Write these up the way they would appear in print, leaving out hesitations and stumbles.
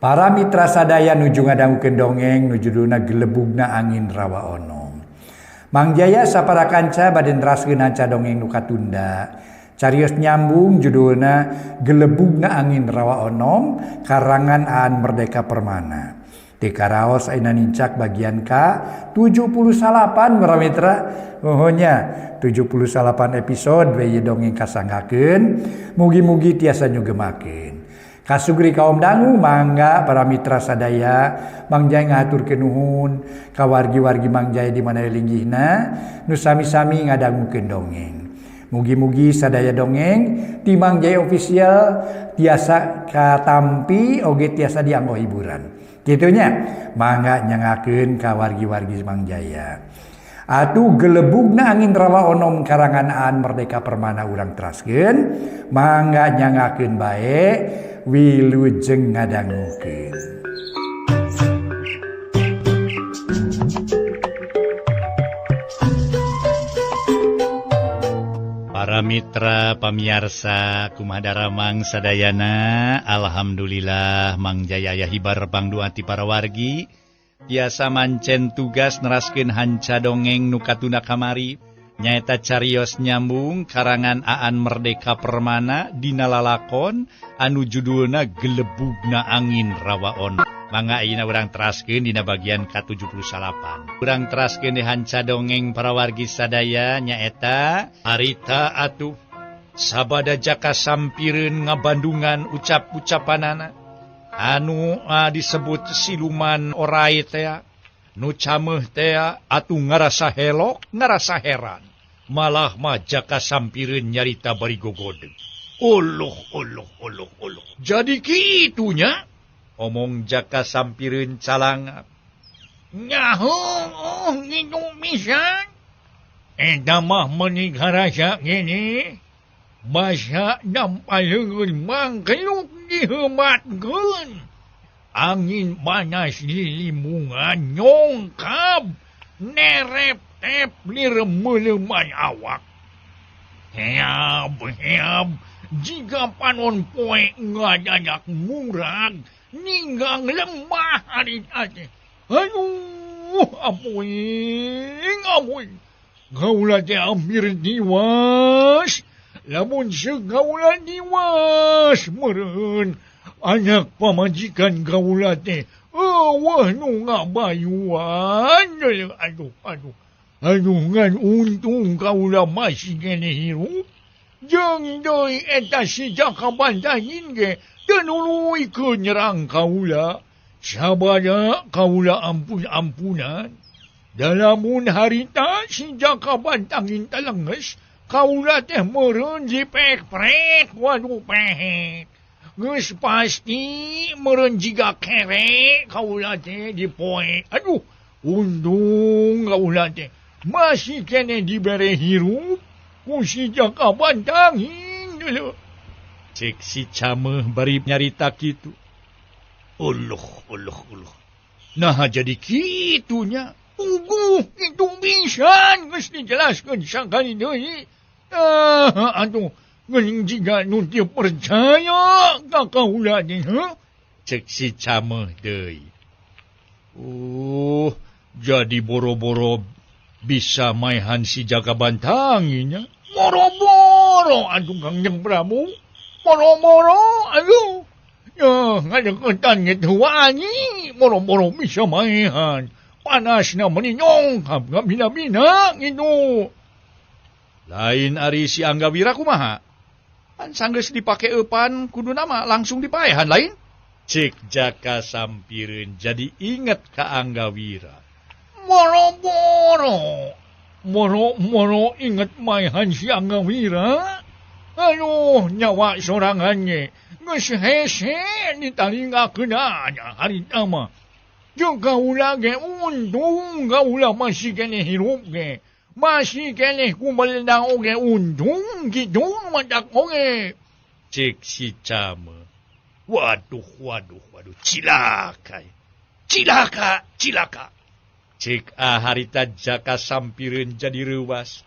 Para mitra sadaya nuju ngadangukeun dongeng nu judulna Gelebugna Angin Rawa Onom. Mang Jaya sapara kanca bade neraskeun hanca dongeng nu katunda. Carios nyambung judulna Gelebugna Angin Rawa Onom karangan Aan Merdeka Permana. Teu karaos ayeuna nincak bagian ka 78 para mitra. Nuhun nya 78 episode we ieu dongeng kasanggakeun. Mugi-mugi tiasa nyugemakeun. Kasugri kaum dangu mangga para mitra sadaya Mang Jaya ngahaturkeun nuhun ka wargi-wargi Mang Jaya di mana linggihna nu sami-sami ngadangukeun dongeng. Mugi-mugi sadaya dongeng ti Mang Jaya Official tiasa katampi oge tiasa dianggo hiburan. Kitunya mangga nyangakeun ka wargi-wargi Mang Jaya. Atuh gelebugna angin rawa onom karangan Aan Merdeka Permana urang teraskeun mangga nyangakeun bae wilujeng ngadangukeun. Para mitra pamiarsa kumaha daramang sadayana, alhamdulillah Mang Jaya aya hibar pangdua ti para wargi tiasa mancen tugas neraskeun hanca dongeng nu katunda kamari nyaeta carios nyambung karangan Aan Merdeka Permana dina lalakon anu judulna Gelebugna Angin Rawa Onom. Mangga ayeuna urang teraskeun dina bagian ka-78. Urang teraskeun di hanca dongeng para wargi sadaya nyaeta harita atuh sabada jaka sampireun ngabandungan ucap-ucapanana anu disebut siluman orai tea nu cameuh tea atuh ngarasa helok ngarasa heran malah mah jaka sampireun nyarita bari gogodeg. Uluh uluh uluh uluh jadi kitunya omong jaka sampireun calangap. Nyaho oh ngitu pisan eta mah meuni karasa gini basa dampaleungeun mangkeluk diheumatkeun angin panas di limbungan nyongkab nerep-tep liremeuleman awak. Heab heab jika panon poe ngadadak murag ninggang lemah harita teh. Aduh ampun ampun gaula teh hampir tiwas. Lamun segaula tiwas meureun anak pamajikan gaula teh eueuh nu ngabayuan. Aduh aduh aduh ngan untung gaula masih keneh hirup. Jeung deui eta si Jaka Bantangin ge teu nuluykeun nyerang kaula. Sabada kaula ampun-ampunan. Dalamun harita si Jaka Bantangin talenges kaula teh meureun dipek-prek waduh pehet. Geus pasti meureun jiga kere kaula teh dipoe. Aduh untung kaula teh masih keneh dibere hirup ku si Jaka Bantangin. Cek si cameuh bari nyarita kitu. Uluh uluh uluh nah jadi kitunya. Uguh itu pisan geus dijelaskeun sakali deui. Ah atuh geuning jiga nu teu percaya ka kaula teh heuh. Cek si cameuh deui. Jadi boro-boro bisa maehan si Jaka Bantangin nya. Boro-boro atuh Kangjeng Prabu. Boro-boro aduh. Ya ngadeukeutan ge teu wani boro-boro bisa maehan. Panasna meuni nyongkap ngabina-bina gitu. Lain ari si Anggawira kumaha? Pan sanggeus dipake eupan kuduna mah langsung dipaehan lain. Cek Jaka Sampireun jadi inget ka Anggawira. Boro-boro boro-boro inget maehan si Anggawira. Aduh nyawa sorangan ge geus hese ditalingakeun aja harita mah. Jeung kaula ge untung kaula masih keneh hirup ge. Masih keneh kumeledang oge untung kitu matak oge. Cek si cameuh. Waduh waduh waduh cilaka. Cilaka cilaka. Cek harita Jaka Sampireun jadi reuwas.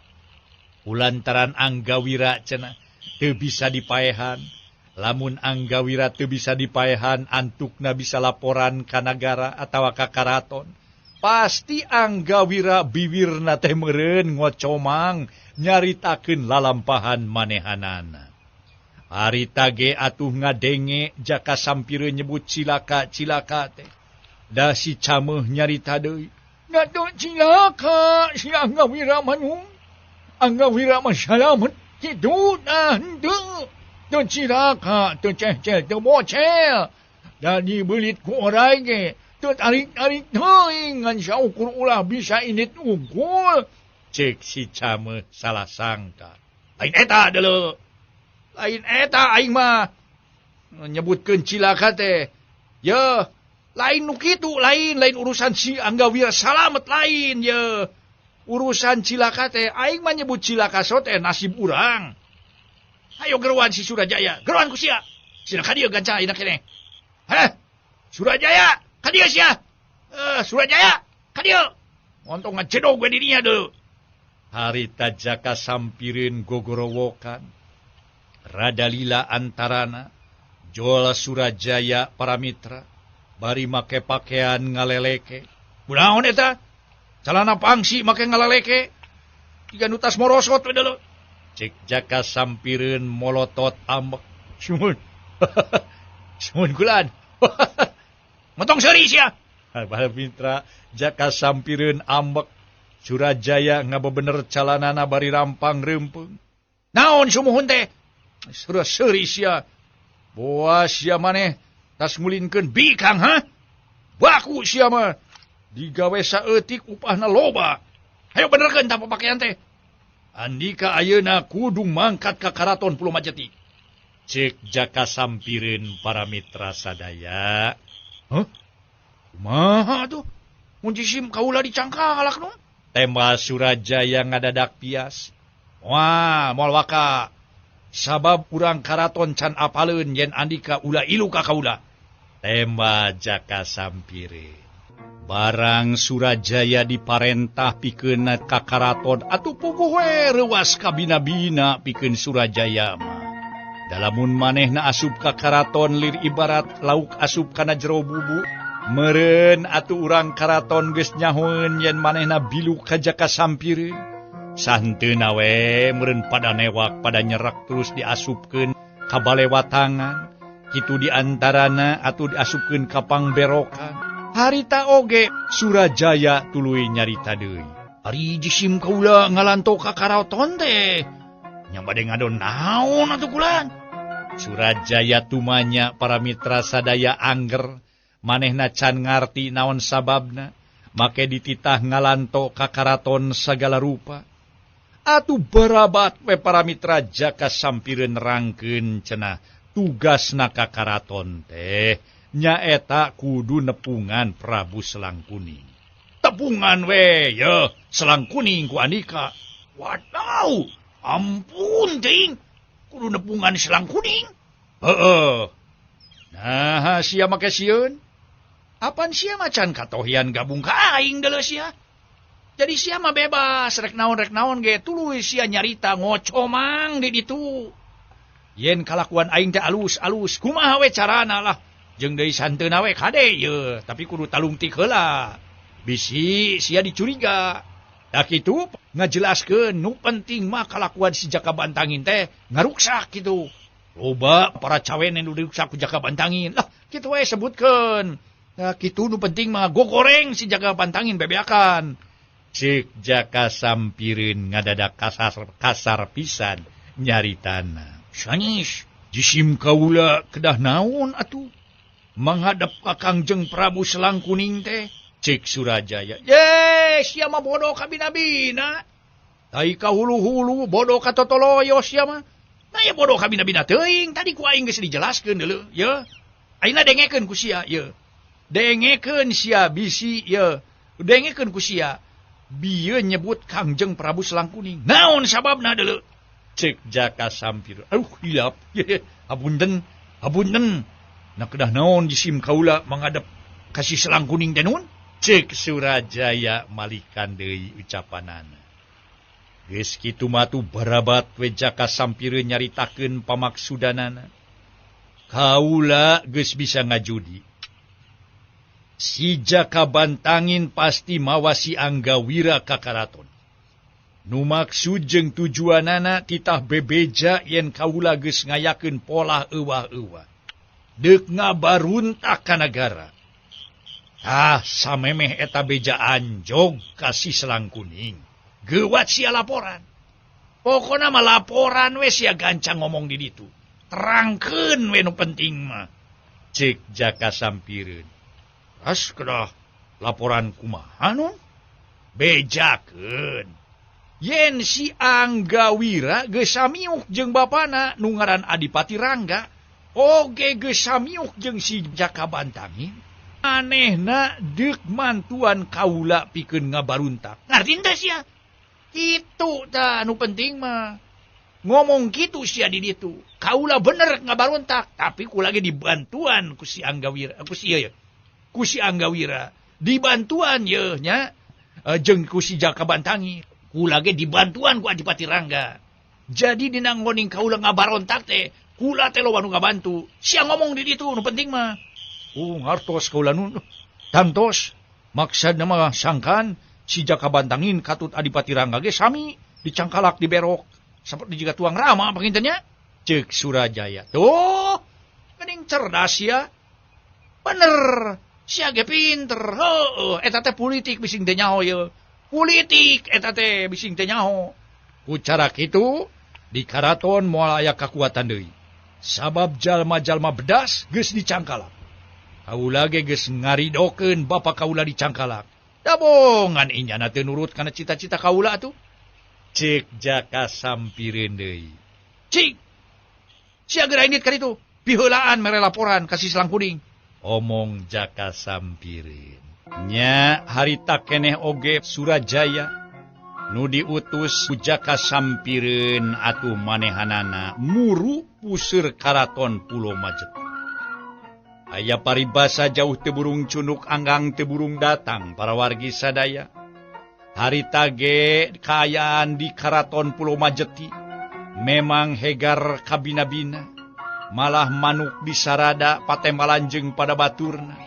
Ulantaran Anggawira cenah teu bisa dipaehan. Lamun Anggawira teu bisa dipaehan antukna bisa laporan ka nagara atawa ka karaton. Pasti Anggawira biwirna teh meureun ngocomang nyaritakeun lalampahan manehanana. Harita ge atuh ngadenge Jaka Sampireun nyebut cilaka-cilaka teh. Da si Cameuh nyarita deui. Datuk cilaka si Anggawira mah nu. Anggawira mah salamet kitu tah henteu. Teu cilaka, teu ceh-ceh, teu bocel. Da dibeulit ku orai ge teu tarik-tarik teuing ngan saukur ulah bisa indit unggul. Cek si Cameuh salah sangka. Lain eta deuleu. Lain eta aing mah nyebutkeun cilaka teh. Yeuh, lain nu kitu, lain lain urusan si Anggawira salamet lain yeuh. Urusan cilaka teh aing mah nyebut cilaka so teh nasib urang. Ayo geruan si Surajaya, geruan ku sia. Sina ka dieu ganca ayeuna keneh. Heh, Surajaya, ka dieu sia. Surajaya, ka dieu. Montong ngacedog we di dinya deuleu. Harita Jaka Sampireun gogorowokan. Rada lila antarana jol Surajaya para mitra bari make pakaian ngaleleke. Kunaon eta? Calana pangsi make ngaleleke. Tiga nu tas morosot we deuleu. Cek Jaka Sampireun molotot ambek. Sumun. Sumun kulan. Motong seuri sia. Para mitra Jaka Sampireun ambek. Surajaya ngabebener calanana bari rampang reumpeung. Naon sumuhun teh? Seuri sia. Boa sia maneh tas ngulinkeun bikang ha? Baku sia mah. Digawe saeutik upahna loba. Hayo benerkeun tah pakaian teh. Andika ayeuna kudu mangkat ka Karaton Pulau Majeti. Cek Jaka Sampireun para mitra sadaya. Hah? Kumaha tuh? Mun jisim kaula dicangkalak nu? Tema Surajaya ngadadak pias. Wah, moal waka. Sabab urang karaton can apaleun yen andika ulah ilu ka kaula. Tema Jaka Sampireun. Barang Surajaya diparentah pikeun ka karaton atuh puguh we reuas kabina-bina pikeun Surajaya mah. Dalamun manehna asup ka karaton lir ibarat lauk asup kana jero bubu. Meureun atuh urang karaton geus nyahoeun yen manehna biluk ka Jaka Sampireun. Santeuna we meureun pada newak pada nyerak terus diasupkeun ka balewatangan. Kitu diantarana atuh diasupkeun ka pangberokan. Harita oge Surajaya tuluy nyarita deui. Ari jisim kaula ngalanto ka karaton teh. Nya bade ngadon naon atuh kulan? Surajaya tumanya para mitra sadaya angger manehna can ngarti naon sababna make dititah ngalanto ka karaton sagala rupa. Atuh barabat we para mitra Jaka Sampireun nerangkeun cenah tugasna ka karaton teh nyaeta kudu nepungan Prabu Selangkuning. Tepungan we ye Selangkuning ku andika. Waduh, ampun ting, kudu nepungan Selangkuning. Heeh. Nah, sia make sieun. Apan sia macan katohian gabung ka aing deuleu sia. Jadi sia mah bebas rek naon ge tuluy sia nyarita ngocomang di ditu. Yen kalakuan aing teh alus-alus kumaha we carana lah. Jeung deui santeuna we kade ye, tapi kudu talungtik heula. Bisi sia dicuriga. Da kitu ngajelaskeun nu penting mah kalakuan si Jaka Bantangin teh ngaruksak kitu. Loba para cawene nu diruksak ku Jaka Bantangin. Lah kitu we sebutkeun. Nah kitu nu penting mah gogoreng si Jaka Bantangin bebeakan. Cek Jaka Sampireun ngadadak kasar pisan nyaritana. Sanis, jisim kaula kedah naon atuh? Menghadap ka Kangjeng Prabu Selangkuning teh. Cek Surajaya. Ye, sia mah bodoh kabina-bina. Tai ka hulu-hulu bodoh ka totoloyo sia mah. Nah ya bodoh kabina-bina teuing tadi ku aing geus dijelaskeun deuleu, ye. Ayeuna dengekeun ku sia, ye. Dengekeun sia bisi, ye. Dengekeun ku sia. Bieu nyebut Kangjeng Prabu Selangkuning. Naon sababna deuleu? Cek Jaka Sampireun. Aduh hilap. Hapunten, hapunten. Nah kedah naon jisim kaula menghadap kasih Selangkuning teh nun? Cek Surajaya malikan deui ucapanana. Geus kitu mah atuh barabat we Jaka Sampireun nyaritakeun pamaksudanana. Kaula geus bisa ngajudi. Si Jaka Bantangin pasti mawa si Anggawira ka karaton. Nu maksud jeung tujuanana titah bebeja yen kaula geus ngayakeun polah euwah-euwah. Deuk ngabaruntak ka nagara. Tah samemeh eta beja anjog ka si Selang Kuning. Geuwat sia laporan. Pokona mah laporan we sia gancang ngomong di ditu. Terangkeun we nu penting mah. Cek Jaka Sampireun. Ras kedah laporan kumaha nun? Bejakeun. Yen si Anggawira geus samiuk jeung bapana nu ngaran Adipati Rangga, oge geus samiuk jeung si Jaka Bantangin. Anehna deuk mantuan kaula pikeun ngabaruntak. Ngarti teh sia? Kitu tah nu penting mah. Ngomong kitu sia di ditu. Kaula bener ngabaruntak, tapi kula ge dibantuan ku si Anggawira, ku si ieu. Ku si Anggawira dibantuan yeuh nya jeung ku si Jaka Bantangi. Kula ge dibantuan ku Adipati Rangga. Jadi dina ngoning kaula ngabarontak teh, kula teh loba nu ngabantu. Sia ngomong di ditu nu penting mah. Ngartos kaula nun. Tantos maksudna mah sangkan si Jaka Bantangin katut Adipati Rangga ge sami dicangkalak diberok seperti jiga tuang rama panginten nya. Ceuk Surajaya. Tuh, geuning cerdas ya. Bener, sia ge pinter. Heueuh, eta teh politik bising teh nyaho ye. Politik eta teh bising teh nyaho. Ku cara kitu di karaton moal aya kakuatan deui. Sabab jalma-jalma bedas geus dicangkalak. Kaula ge geus ngaridokeun bapa kaula dicangkalak. Dabongan inyana teu nurut kana cita-cita kaula atuh. Cek Jaka Sampireun deui. Cik. Sia geura indit ka ditu. Piheulaan mere laporan ka si Selang Kuning. Omong Jaka Sampireun. Nya harita keneh oge Surajaya nu diutus ku Jaka Sampireun atuh manehanana muru puseur karaton Pulo Majeti. Aya paribasa jauh teu burung cunuk anggang teu burung datang para wargi sadaya. Harita ge kaayaan di karaton Pulo Majeti memang hegar kabina-bina, malah manuk disarada patembalan jeung pada baturna.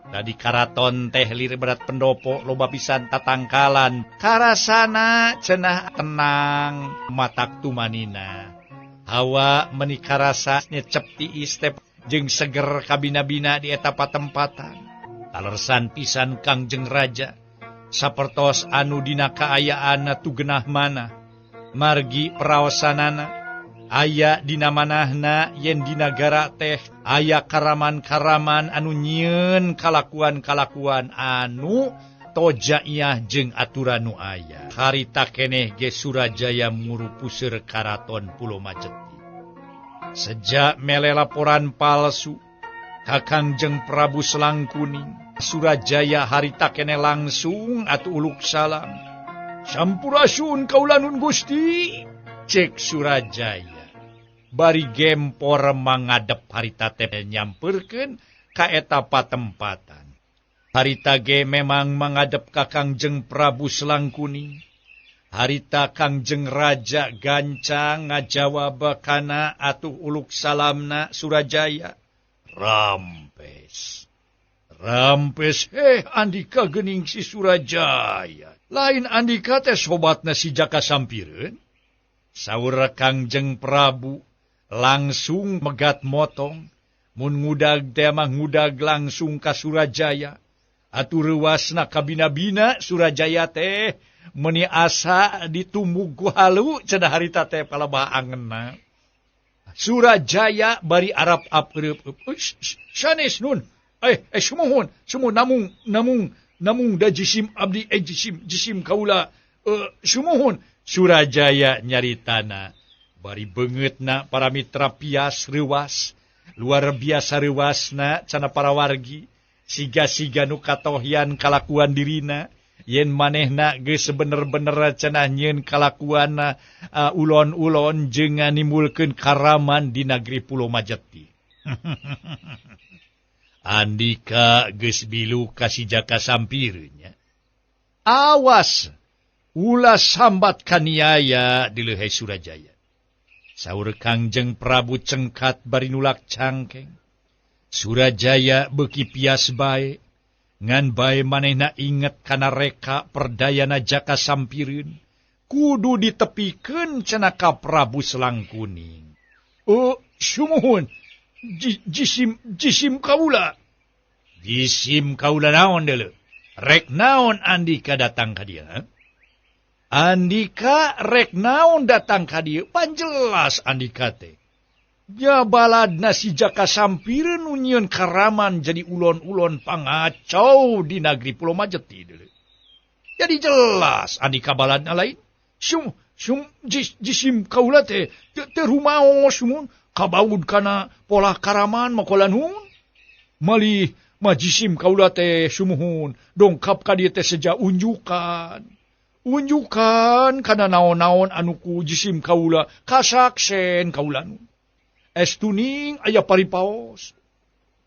Da di karaton teh lir berat pendopo loba pisan tatangkalan karasana cenah tenang matak tumanina. Hawa meuni karasa nyecep tiis teh jeung seger kabina-bina di eta patempatan. Talersan pisan Kangjeng Raja sapertos anu dina kaayaanna tugenah manah. Margi praosanana aya dina manahna yen di nagara teh aya karaman-karaman anu nyieun kalakuan-kalakuan anu tojaiah jeung aturan nu aya. Harita keneh ge Surajaya muru puseur karaton Pulo Majeti. Sejak mele laporan palsu ka Kangjeng Prabu Selang Kuning, Surajaya harita keneh langsung atuh uluk salam. Sampurasun kaula nun Gusti, cek Surajaya. Bari gempor mangadep harita teh nyamperkeun ka eta patempatan. Harita ge memang mangadep ka Kangjeng Prabu Selang Kuning. Harita Kangjeng Raja gancang ngajawab kana atuh uluk salamna Surajaya. Rampes. Rampes Andika geuning si Surajaya. Lain Andika teh sobatna si Jaka Sampireun. Saur Kangjeng Prabu langsung megat motong. Mun ngudag teh mah ngudag langsung ka Surajaya. Atuh reuasna kabina-bina Surajaya teh meuni asa ditumbuk ku halu cenah harita teh palebah angenna. Surajaya bari arap-ap eureub. Sanes nun. Sumuhun, sumuhun namung namung da jisim abdi jisim kaula sumuhun. Surajaya nyaritana bari beungeutna para mitra pias reuas luar biasa reuasna cenah para wargi siga-siga nu katohyan kalakuan dirina yen manehna geus bener-bener cenah nyieun kalakuan ulon-ulon jeung nimbulkeun karaman di nagri Pulo Majeti. Andika geus bilu ka si Jaka Sampireun nya. Awas ulah sambat kaniaya dileuhe Surajaya. Saur Kangjeng Prabu cengkat bari nulak cangkeng. Surajaya beuki pias bae, ngan bae manehna inget kana reka perdayana Jaka Sampireun. Kudu ditepikeun cenah ka Prabu Selangkuning. Oh, sumuhun. Jisim kaula. Jisim kaula naon deuleu? Rek naon Andika datang ka dieu? Andika rek naon datang ka dieu? Panjelas Andika teh. Nya baladna si Jaka Sampireun nu nyieun karaman jadi ulon-ulon pangacau di nagri Pulau Majeti deuleu. Jadi jelas Andika baladna lain. Sum sum jisim kaula teh teu rumaos sumun kabaud kana pola karaman makolanun. Malih majisim kaula teh sumuhun dongkap ka dieu teh seja unjukan. Unjukan kana naon-naon anu ku jisim kaula kasaksen kaula nu. Estuning aya paripaos.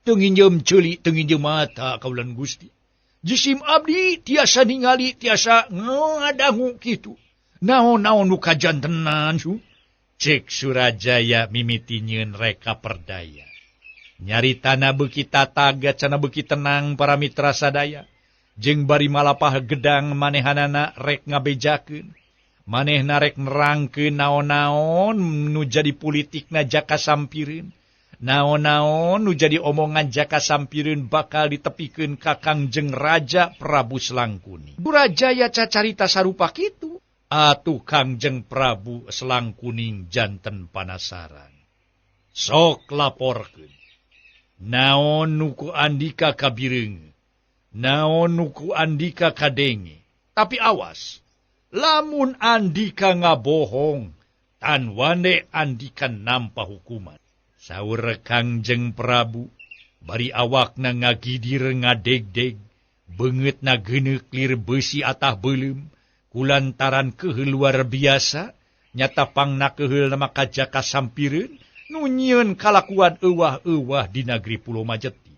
Teu nginjeum ceuli teu nginjeum mata kaula nu Gusti. Jisim abdi tiasa ningali tiasa ngadangu kitu. Naon-naon nu kajantenan su. Cek Surajaya mimiti nyieun reka perdaya. Nyaritana beuki tataga cenah beuki tenang para mitra sadaya. Jeung bari malapah gedang manehanana rek ngabejakeun. Manehna rek nerangkeun naon-naon nu jadi politikna Jaka Sampireun. Naon-naon nu jadi omongan Jaka Sampireun bakal ditepikeun ka Kangjeng Raja Prabu Selangkuning. Surajaya cacarita sarupa kitu. Atuh Kangjeng Prabu Selangkuning janten panasaran. Sok laporkeun. Naon nu ku Andika kabireung, naon nu ku Andika kadenge. Tapi awas, lamun Andika ngabohong, tan wande Andika nampa hukuman. Saur Kangjeng Prabu, bari awakna ngagidir ngadegdeg, beungeutna geuneuk lir beusi atah beuleum. Kulantaran keheul luar biasa, nyata pangna keheul nama ka Jaka Sampireun, nu nyieun kalakuan euwah-euwah di nagri Pulau Majeti.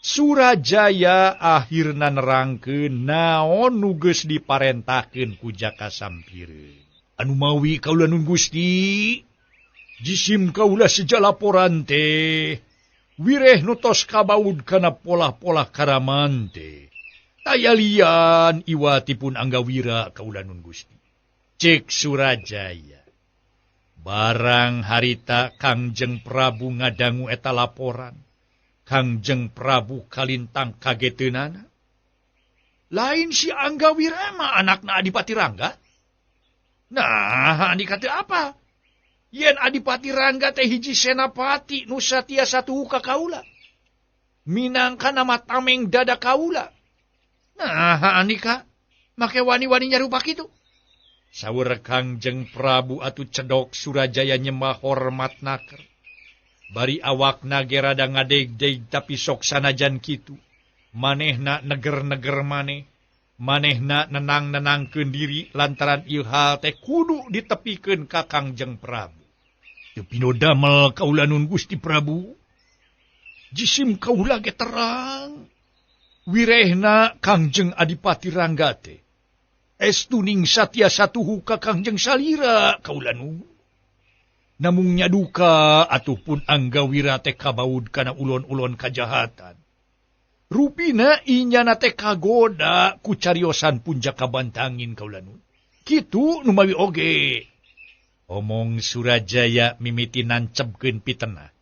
Surajaya akhirna nerangkeun naon nu geus diparentahkeun ku Jaka Sampireun. Anu mawi kaula nun Gusti, jisim kaula seja laporan teh, wireh nu tos kabaud kana polah-polah karaman teh. Tayalian iwatipun Anggawira kaula nun Gusti. Cek Surajaya. Barang harita Kangjeng Prabu ngadangu eta laporan. Kangjeng Prabu kalintang kageteunana. Lain si Anggawira mah anakna Adipati Rangga. Nah, Andika teh apa? Yen Adipati Rangga teh hiji senapati nu satia satuhu ka kaula. Minangka nama tameng dada kaula. Nah, Andika make wani-wani nyarupa kitu. Saur Kangjeng Prabu atuh cedok Surajaya nyembah hormat naker. Bari awakna ge rada ngadegdeg tapi sok sanajan kitu. Manehna neger-neger maneh. Manehna nenang-nenangkeun diri lantaran ieu hal teh kudu ditepikeun ka Kangjeng Prabu. Teu pinodamel kaula nun Gusti Prabu. Jisim kaula ge terang. Wirehna Kangjeng Adipati Rangga teh estuning satia satuhu ka Kangjeng Salira kaula nu. Namung nyaduka atuh pun Anggawira teh kabaud kana ulon-ulon kajahatan. Rupina inyana teh kagoda ku cariosan pun Jaka Bantangin kaula nu. Kitu nu mawi oge. Omong Surajaya mimiti nancebkeun pitenah.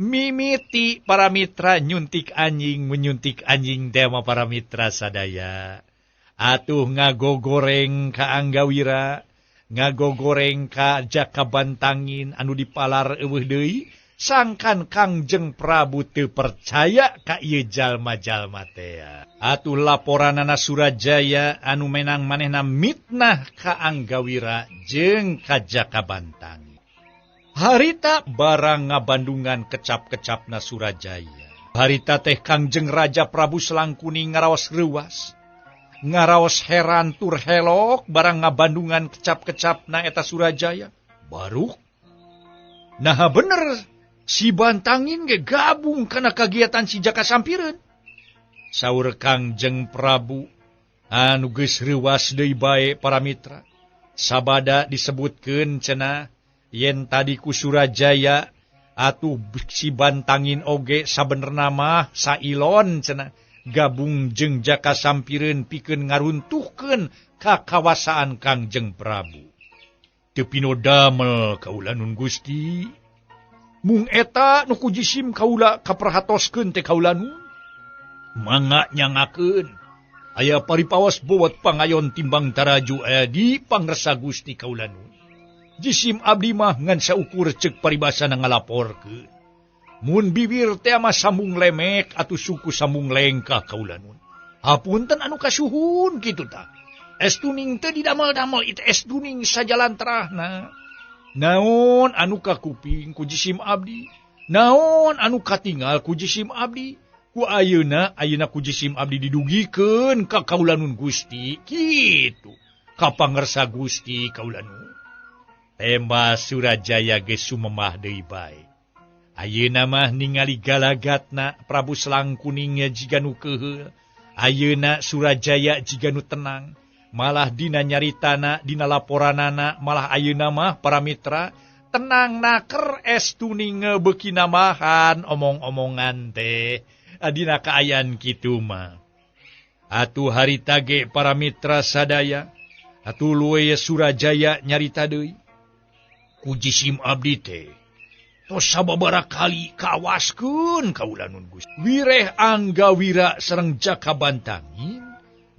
Mimiti para mitra nyuntik anjing menyuntik anjing teh mah para mitra sadaya. Atuh ngagogoreng ka Anggawira, ngagogoreng ka Jaka Bantangin anu dipalar eueuh deui, sangkan Kangjeng Prabu teu percaya ka ieu jalma-jalma teh. Atuh laporanana Surajaya anu menang manehna mitnah ka Anggawira jeung ka Jaka Bantangin. Harita barang ngabandungan kecap-kecapna Surajaya. Harita teh Kangjeng Raja Prabu Selangkuning ngaraos reuwas. Ngaraos heran tur helok barang ngabandungan kecap-kecapna eta Surajaya. Baruk. Nah bener si Bantangin ge gabung kana kagiatan si Jaka Sampireun. Saur Kangjeng Prabu anu geus reuwas deui bae para mitra. Sabada disebutkeun cenah Yen tadi ku Surajaya atuh si Bantangin oge sabenerna mah sailon cenah gabung jeung Jaka Sampireun pikeun ngaruntuhkeun ka kawasaan Kangjeng Prabu. Teu pino damel kaula nun Gusti. Mung eta nu ku jisim kaula kaperhatoskeun teh kaula nun. Mangga nyangakeun. Aya paripaos bobot pangayon timbang taraju aya di pangresa Gusti kaula nun. Jisim abdi mah ngan saukur ceuk paribasana ngalaporkeun. Mun bibir teh mah sambung lemek atuh suku sambung lengkah kaula nun. Hapunten anu kasuhun kitu tah. Es tuning teh didamel-damel itu es tuning sajalan terahna. Naon anu kakuping ku jisim abdi, naon anu katingal ku jisim abdi, ku ayeuna ayeuna ku jisim abdi didugikeun ka kaula nun Gusti kitu. Ka pangersa Gusti kaula nun. Tembas Surajaya geus sumemah deui bae. Ayeuna mah ningali galagatna Prabu Selangkuning jiga nu keuheul. Ayeuna Surajaya jiga nu tenang. Malah dina nyaritana, dina laporanana, malah ayeuna mah para mitra tenang naker es tuning beuki namahan omong-omongan teh dina kaayaan kitu mah. Atuh harita ge para mitra sadaya, atuh luwe Surajaya nyarita deui. Ku jisim abdi teh tos sababaraha kali kawaskeun kaula nun Gusti. Wireh Anggawira sareng Jaka Bantangin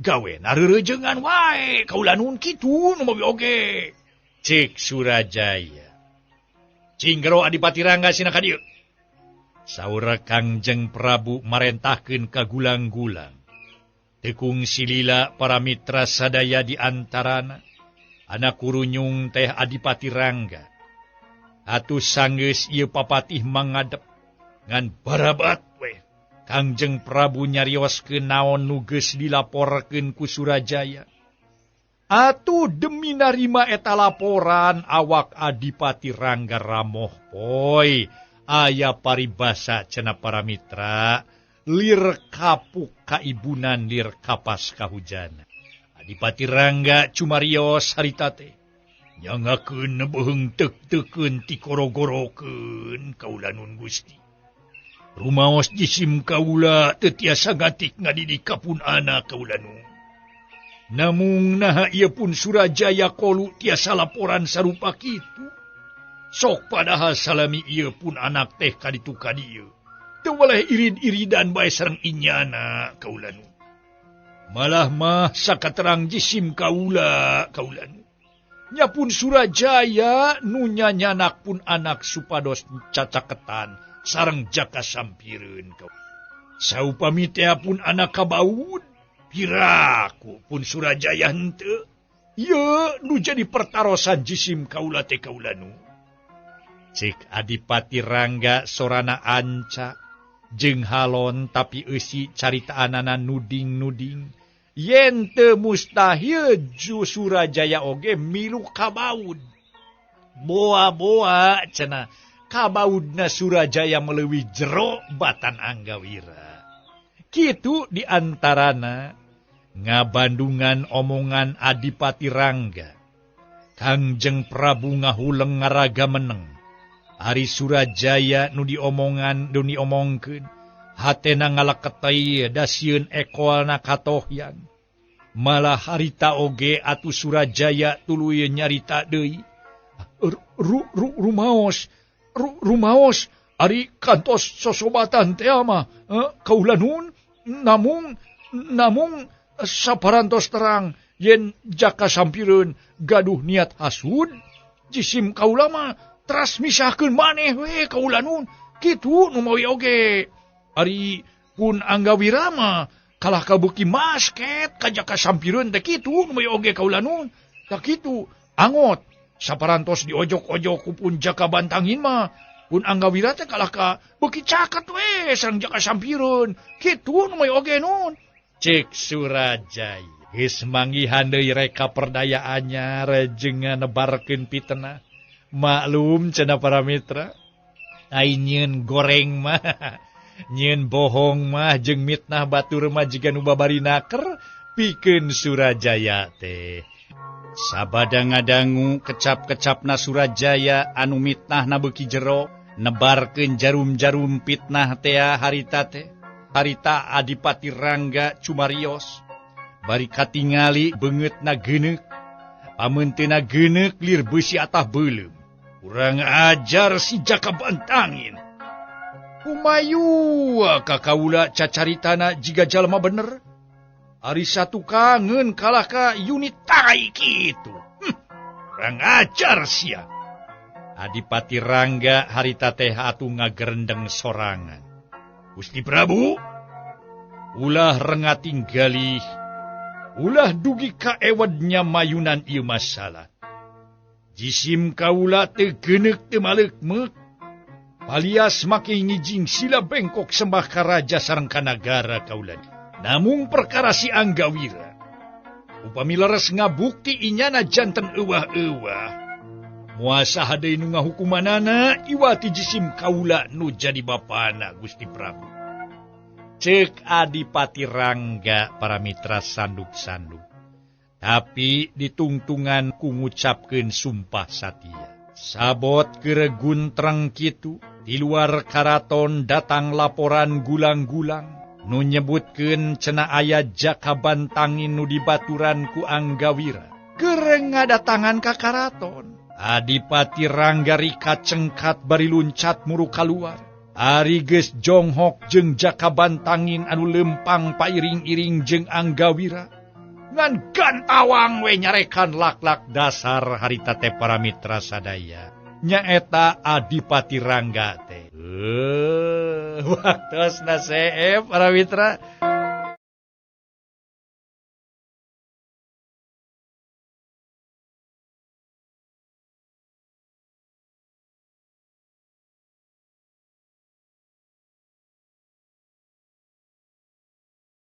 gawe nareurejengan wae kaula nun kitu nu mobi oge. Cek Surajaya. Cinggero Adipati Rangga sina ka dieu. Saur Kangjeng Prabu marentahkeun ka gulang-gulang. Tekung silila para mitra sadaya di antarana. Anak kurunyung teh Adipati Rangga. Atuh sanggeus ieu papatih mangadep ngan barabat we. Kangjeng Prabu nyarioskeun naon nu geus dilaporkeun ku Surajaya. Atuh demi narima eta laporan awak Adipati Rangga ramoh poy. Aya paribasa cenah para mitra, lir kapuk kaibunan lir kapas kahujana. Adipati Rangga cumarios harita teh. Nyangakeun beuheung teuk-teukeun tikoro-gorokeun kaula nun Gusti. Rumaos jisim kaula teu tiasa ngatik ngadidik ka pun anak kaula nun. Namung naha ieu pun Surajaya kolu tiasa laporan sarupa kitu. Sok padahal salami ieu pun anak teh kaditu ka dieu. Teu waleh irid-iridan bae sareng inyana kaula nun. Malah mah sakaterang jisim kaula kaula nun. Nya pun Surajaya nu nyanyanak pun anak supados cacaketan sareng Jaka Sampireun kau. Saupami teh pun anak kabaud, piraku pun Surajaya henteu. Ieu nu jadi pertarosan jisim kaula teh kaula nu. Cek Adipati Rangga sorana anca jeung halon tapi eusi caritaanana nuding-nuding. Yen teu mustahil ju Surajaya oge milu kabaud. Boa-boa cenah kabaudna Surajaya meleuwih jero batan Anggawira. Kitu diantarana ngabandungan omongan Adipati Rangga. Kangjeng Prabu ngahuleng ngaraga meneng. Ari Surajaya nu diomongan nu diomongkeun hatena ngaleketei dasieun ekolna katohyan. Malah harita oge atuh Surajaya tuluy nyarita deui. Rumaos rumaos ari kantos sosobatan teh mah kaula nun namung namung saparantos terang yen Jaka Sampireun gaduh niat hasud jisim kaula mah teras misahkeun maneh we kaula nun kitu nu mawi oge. Ari pun Anggawira mah kalah kabeuki masket ka Jaka Sampireun teh kitu nu mawi oge kaula nun. Tah kitu angot saparantos diojok-ojok ku pun Jaka Bantangin mah pun Anggawira teh kalah ka beuki caket we sareng Jaka Sampireun kitu nu mawi oge nun. Cek Surajaya geus manggihan deui reka perdayaannya jeung nebarkeun fitnah. Maklum cenah para mitra, ai nyieun goreng mah nyieun bohong mah jeung mitnah batur mah jiga nu babari naker pikeun Surajaya teh. Sabada ngadangu kecap-kecapna Surajaya anu mitnahna beuki jero nebarkeun jarum-jarum fitnah tea harita teh. Harita Adipati Rangga cumarios bari katingali beungeutna geuneuk pameunteuna geuneuk lir beusi atah beuleum. Kurang ajar si Jaka Bantangin. Kumayu ka kaula cacaritana jiga jalma bener. Ari satu kangen kalah ka unit tai kitu. Kurang ajar sia. Adipati Rangga harita teh atuh ngagerendeng sorangan. Gusti Prabu, ulah rengating galih, ulah dugi ka ewednya mayunan ieu masalah. Jisim kaula teu geuneuk teu maleukmeuk. Alias make ngijing sila bengkok sembah ka raja sareng ka nagara kaula. Namung perkara si Anggawira. Upami leres ngabukti inyana janten euwah-euwah. Moal saha deui nu ngahukumanana iwati jisim kaula nu jadi bapana Gusti Prabu. Ceuk Adipati Rangga para mitra sanduk-sanduk. Tapi ditungtungan ku ngucapkeun sumpah satia. Sabot keur guntreng kitu di luar karaton datang laporan gulang-gulang nu nyebutkeun cenah aya Jaka Bantangin nu dibaturan ku Anggawira. Keur ngadatangan ka karaton. Adipati Rangga rika cengkat bari luncat muru kaluar. Ari geus jonghok jeung Jaka Bantangin anu lempang pairing-iring jeung Anggawira. Ngan gantawang we nyarekan lak-lak dasar harita teh para mitra sadaya. Nyaeta Adipati Rangga teh. Waktosna seep para mitra.